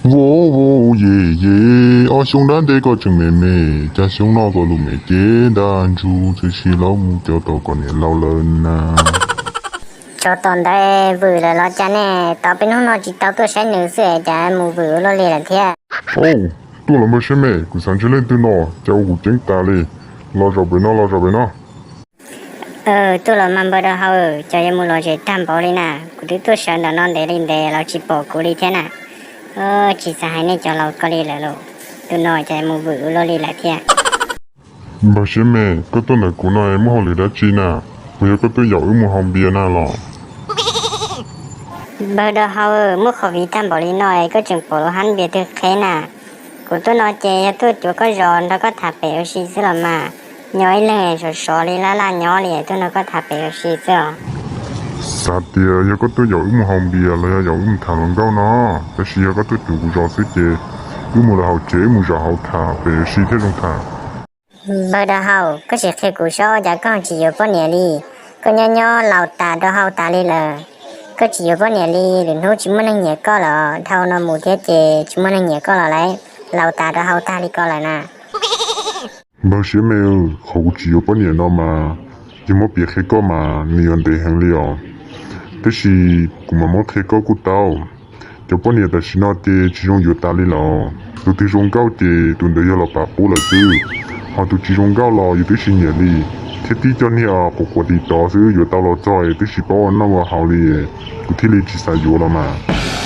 Vauv, vauv, yej, yej, ob xyoo dab nteb koj tseem me me, cas xyoo no koj lub me cev ntab ntsug txhwb si los mus coj tau koj niam laus lawm na. Tsov tom ntawd vwm lawm los cas nej? Tos peb hnub no tsis tau tuaj saib nws xwb cas mus vwm ua luaj li lawm thiab? Au, tuaj los npawg Siab Me, kuv xav ntsib leej twg no, cas ua kuv ceeb tas li. Los zaum pem no, los zaum pem no. Tuaj los mas npawg Dau Hau, cas yuav mus lom zem tag npaum li na? Kuv twb tuaj sawv ntawm no ntev li ntev los tsis pom kuv li thiab na. Tsis xav hais nej cov laus ko li lawm los, tus no cas mus vwm ua luaj li lawm thiab. Npawg Siab Me, koj tuaj ntawm kuv no muaj hauj lwm dab tsi na? Puas yog koj tuaj yaum wb mus haus npias na los? Npawg Dau Hau, muaj qhov viv tag npaum li no es koj tseem pom lub hab npias twg qheb na? Kuv tuaj no ces yog tuaj cuav koj zos nrog koj tham pem ua si xwb los mas. Nyob ib leeg sov sov li laj laj nyob li, tuaj nrog koj tham pem ua si xwb os. Xav tias yog koj tuaj yaum wb mus haus npias los yog yaum wb mus tham hluas nkauj no, tab sis yog koj tuaj cuav kuv zos xwb ces wb mus lawm hauv tsev, wb mus zaum hauv tham pem ua si thiaj zoo tham. Npawg Dau Hau, koj sim qhia kuv saib, cas koj tsis yuav poj niam li? Koj nyob nyob laus tas Dau Hau tas li lawm. Koj tsis yuav poj niam li, lwm hnub tsis muaj neeg nyiam koj los, dhau no mus thiab ces tsis muaj neeg nyiam koj los lauj. Laus tas Dau Hau tag li ko lawm na. Npawg Siab Me, qhov kuv tsis yuav poj niam no mas, yog muab piav qhia koj mas nws yuav ntev heev li os. Tab sis kuv mam muab qhia koj kuj tau. Cov poj niam tam sim no ces tsis zoo yuav tas li lawm. Tus twg zoo nkauj ces tus ntawd yog los pab qub lawm xwb. Ho tus tsis zoo nkauj los yus twb tsis nyiam li, thiab tib co niag quav quav tiv tov xwb, yuav tau los txog twb tsis paub ua noj ua haus li, kuv thiaj li tsis xav yuav los mas.